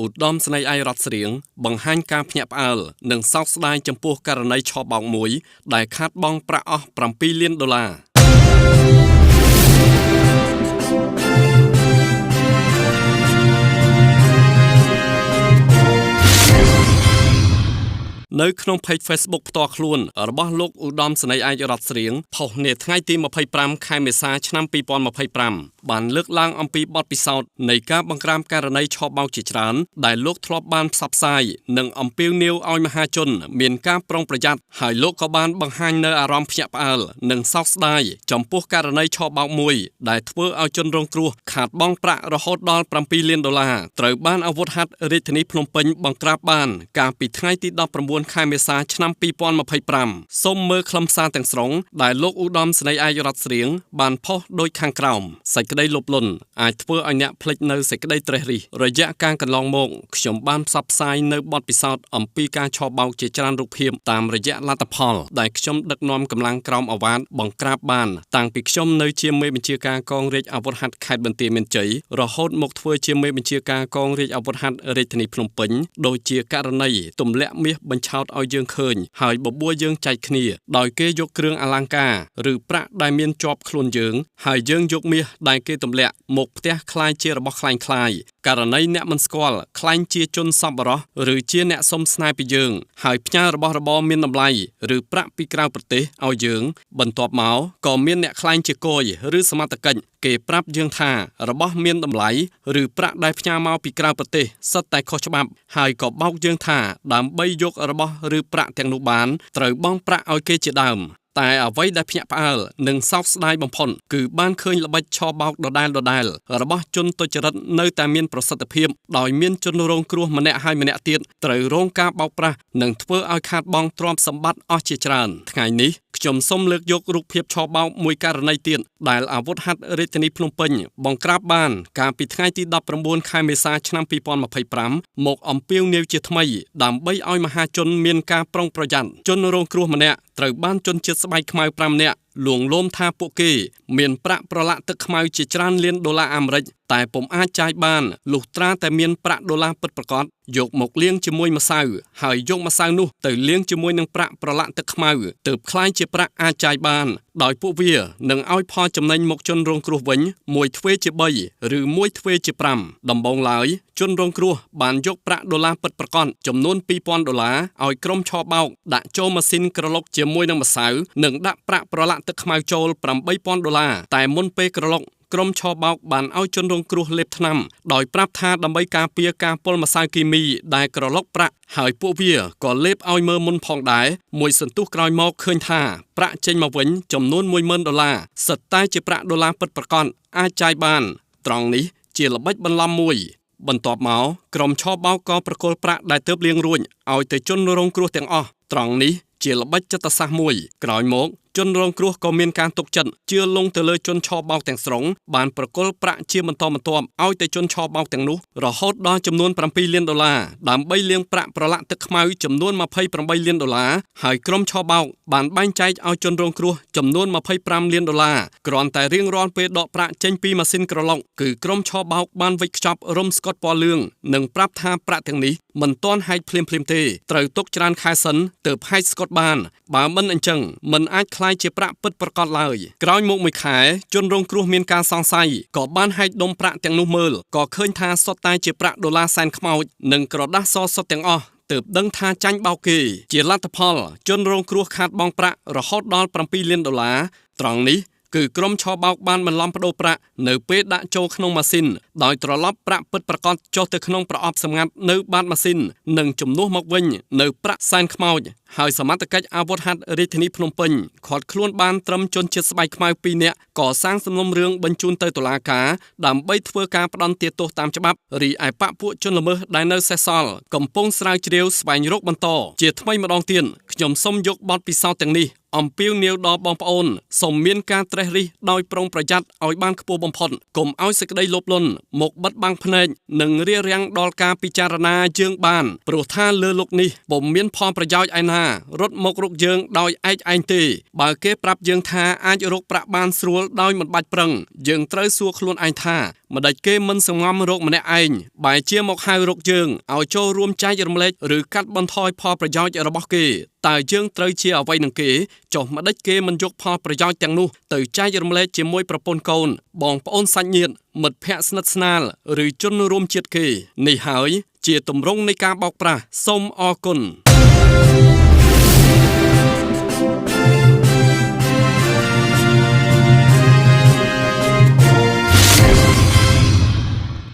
ឧត្តមសេនីយ៍ឯករតស្រៀងបង្ហាញការភ្ញាក់ផ្អើលនិងសោកស្ដាយចំពោះករណីឆបោកមួយដែលខាតបង់ប្រាក់អស់7លានដុល្លារនៅក្នុង Page Facebook ផ្ទាល់ខ្លួនរបស់លោកឧត្តមសេនីយ៍ឯករតស្រៀងផុសនាថ្ងៃទី25ខែមេសាឆ្នាំ2025បានលើកឡើងអំពីបទពិសោធន៍នៃការបង្ក្រាបករណីឆបោកជាច្រើនដែលលោកធ្លាប់បានផ្សព្វផ្សាយនិងអំពាវនាវឲ្យមហាជនមានការប្រុងប្រយ័ត្នហើយលោកក៏បានបង្ហាញនៅអារម្មណ៍ភ្ញាក់ផ្អើលនិងសោកស្ដាយចំពោះករណីឆបោកមួយដែលធ្វើឲ្យជនរងគ្រោះខាតបង់ប្រាក់រហូតដល់7លានដុល្លារត្រូវបានអាវុធហត្ថរាជធានីភ្នំពេញបង្ក្រាបបានកាលពីថ្ងៃទី19ខែមេសាឆ្នាំ2025សូមមើលខ្លឹមសារទាំងស្រុងដែលលោកឧត្តមសេនីយ៍ឯករតស្រៀងបានផុសដូចខាងក្រោមសេចក្តីលោភលន់អាចធ្វើឲ្យអ្នកភ្លេចនៅសេចក្តីត្រេះរិះរយៈកាលកន្លងមកខ្ញុំបានផ្សព្វផ្សាយនៅបទពិសោធន៍អំពីការឆបោកជាច្រើនរូបភាពតាមរយៈលទ្ធផលដែលខ្ញុំដឹកនាំកម្លាំងក្រោមឱវាទបង្ក្រាបបានតាំងពីខ្ញុំនៅជាមេបញ្ជាការកងរាជអាវុធហត្ថខេត្តបន្ទាយមានជ័យរហូតមកធ្វើជាមេបញ្ជាការកងរាជអាវុធហត្ថរាជធានីភ្នំពេញដូចជាករណីទម្លាក់មាសបញ្ឆោតឲ្យយើងឃើញហើយបបួលយើងចែកគ្នាដោយគេយកគ្រឿងអលង្ការឬប្រាក់ដែលមានជាប់ខ្លួនយើងហើយយើងយកមាសដែលគេទម្លាក់មកផ្ទះក្លាយជារបស់ក្លែងក្លាយករណីអ្នកមិនស្គាល់ក្លែងជាជនសប្បុរសឬជាអ្នកសុំស្នេហ៍ពីយើងហើយផ្ញើរបស់របរមានតម្លៃឬប្រាក់ពីក្រៅប្រទេសឲ្យយើងបន្ទាប់មកក៏មានអ្នកក្លែងជាគយឬសមត្ថកិច្ចគេប្រាប់យើងថារបស់មានតម្លៃឬប្រាក់ដែលផ្ញើមកពីក្រៅប្រទេសសុទ្ធតែខុសច្បាប់ហើយក៏បោកយើងថាដើម្បីយករបស់ឬប្រាក់ទាំងនោះបានត្រូវបង់ប្រាក់ឲ្យគេជាដើមតែអ្វីដែលភ្ញាក់ផ្អើលនិងសោកស្ដាយបំផុតគឺបានឃើញល្បិចឆបោកដដែលរបស់ជនទុច្ចរិតនៅតែមានប្រសិទ្ធភាពដោយមានជនរងគ្រោះម្នាក់ហើយម្នាក់ទៀតត្រូវរងការបោកប្រាស់និងធ្វើឲ្យខាតបង់ទ្រព្យសម្បត្តិអស់ជាច្រើនថ្ងៃនេះខ្ញុំសូមលើកយករូបភាពឆបោកមួយករណីទៀតដែលអាវុធហត្ថរាជធានីភ្នំពេញបង្ក្រាបបានកាលពីថ្ងៃទី19ខែមេសាឆ្នាំ2025មកអំពាវនាវជាថ្មីដើម្បីឲ្យមហាជនមានការប្រុងប្រយ័ត្នជនរងគ្រោះម្នាក់ត្រូវបានជនជាតិស្បែកខ្មៅ5នាក់លួងលោមថាពួកគេមានប្រាក់ប្រឡាក់ទឹកខ្មៅជាច្រើនលានដុល្លារអាមេរិកតែពុំអាចចាយបានលុះត្រាតែមានប្រាក់ដុល្លារពិតប្រាកដយកមកលាងជាមួយម្សៅហើយយកម្សៅនោះទៅលាងជាមួយនឹងប្រាក់ប្រឡាក់ទឹកខ្មៅទើបក្លាយជាប្រាក់អាចចាយបានដោយពួកវានឹងឲ្យផលចំណេញមកជនរងគ្រោះវិញមួយទ្វេជា3ឬមួយទ្វេជា5ដំបូងឡើយជនរងគ្រោះបានយកប្រាក់ដុល្លារពិតប្រាកដចំនួន2000ដុល្លារឲ្យក្រុមឆបោកដាក់ចូលម៉ាស៊ីនក្រឡុកជាមួយនឹងម្សៅនិងដាក់ប្រាក់ប្រឡាក់ទឹកខ្មៅចូល8000ដុល្លារតែមុនពេលក្រឡុកក្រុមឆបោកបានឲ្យជនរងគ្រោះលេបថ្នាំដោយប្រាប់ថាដើម្បីការពារការពុលម្សៅគីមីដែលក្រឡុកប្រាក់ហើយពួកវាក៏លេបឲ្យមើលមុនផងដែរមួយសន្ទុះក្រោយមកឃើញថាប្រាក់ចេញមកវិញចំនួន10000ដុល្លារសុទ្ធតែជាប្រាក់ដុល្លារពិតប្រាកដអាចចាយបានត្រង់នេះជាល្បិចបន្លំមួយបន្ទាប់មកក្រុមឆបោកក៏ប្រគល់ប្រាក់ដែលទើបលាងរួចឲ្យទៅជនរងគ្រោះទាំងអស់ត្រង់នេះជាល្បិចចិត្តសាស្ត្រមួយក្រោយមកជនរងគ្រោះក៏មានការទុកចិត្តជឿលងទៅលើជនឆបោកទាំងស្រុងបានប្រគល់ប្រាក់ជាបន្តបន្ទាប់ឲ្យទៅជនឆបោកទាំងនោះរហូតដល់ចំនួន7លានដុល្លារដើម្បីលាងប្រាក់ប្រឡាក់ទឹកខ្មៅចំនួន28លានដុល្លារហើយក្រុមឆបោកបានបែងចែកឲ្យជនរងគ្រោះចំនួន25លានដុល្លារគ្រាន់តែរៀងរាល់ពេលដកប្រាក់ចេញពីម៉ាស៊ីនក្រឡុកគឺក្រុមឆបោកបានវេចខ្ចប់រុំស្កុតពណ៌លឿងនិងប្រាប់ថាប្រាក់ទាំងនេះមិនទាន់ហែកភ្លាមៗទេត្រូវទុកច្រើនខែសិនទើបហែកស្កុតបានបើមិនអញ្ចឹងមិនអាចក្លាយជាប្រាក់ពិតប្រាកដឡើយក្រោយមកមួយខែជនរងគ្រោះមានការសង្ស័យក៏បានហែកដុំប្រាក់ទាំងនោះមើលក៏ឃើញថាសុទ្ធតែជាប្រាក់ដុល្លារសែនខ្មោចនិងក្រដាសសសុទ្ធទាំងអស់ទើបដឹងថាចាញ់បោកគេជាលទ្ធផលជនរងគ្រោះខាតបង់ប្រាក់រហូតដល់7លានដុល្លារត្រង់នេះគឺក្រុមឆបោកបានបន្លំប្ដូរប្រាក់នៅពេលដាក់ចូលក្នុងម៉ាស៊ីនដោយត្រឡប់ប្រាក់ពិតប្រាកដចុះទៅក្នុងប្រអប់សម្ងាត់នៅបាតម៉ាស៊ីននិងជំនួសមកវិញនៅប្រាក់សែនខ្មោចហើយសមត្ថកិច្ចអាវុធហត្ថរាជធានីភ្នំពេញឃាត់ខ្លួនបានត្រឹមជនជាតិស្បែកខ្មៅ2នាក់កសាងសំណុំរឿងបញ្ជូនទៅតុលាការដើម្បីធ្វើការផ្ដន្ទាទោសតាមច្បាប់រីឯបក្សពួកជនល្មើសដែលនៅសេសសល់កំពុងស្រាវជ្រាវស្វែងរកបន្តជាថ្មីម្ដងទៀតខ្ញុំសូមយកបទពិសោធន៍ទាំងនេះអំពាវនាវដល់បងប្អូនសូមមានការត្រេះរិះដោយប្រុងប្រយ័ត្នឲ្យបានខ្ពស់បំផុតកុំឲ្យសេចក្តីលោភលន់មកបិទបាំងភ្នែកនិងរារាំងដល់ការពិចារណាយើងបានព្រោះថាលើលោកនេះពុំមានផលប្រយោជន៍ឯណា ថារត់មករកយើងដោយឯកឯងទេបើគេប្រាប់យើងថាអាចរកប្រាក់បានស្រួលដោយមិនបាច់ប្រឹងយើងត្រូវសួរខ្លួនឯងថាម្ដេចគេមិនសង្ងំរកម្នាក់ឯងបែរជាមកហៅរកយើងឲ្យចូលរួមចែករំលែកឬកាត់បន្ថយផលប្រយោជន៍របស់គេតើយើងត្រូវជាអ្វីនឹងគេចុះម្ដេចគេមិនយកផលប្រយោជន៍ទាំងនោះទៅចែករំលែកជាមួយប្រពន្ធកូនបងប្អូនសាច់ញាតិមិត្តភ័ក្តិស្និទ្ធស្នាលឬជនរួមជាតិគេនេះហើយជាទម្រង់នៃការបោកប្រាស់សូមអរគុណ។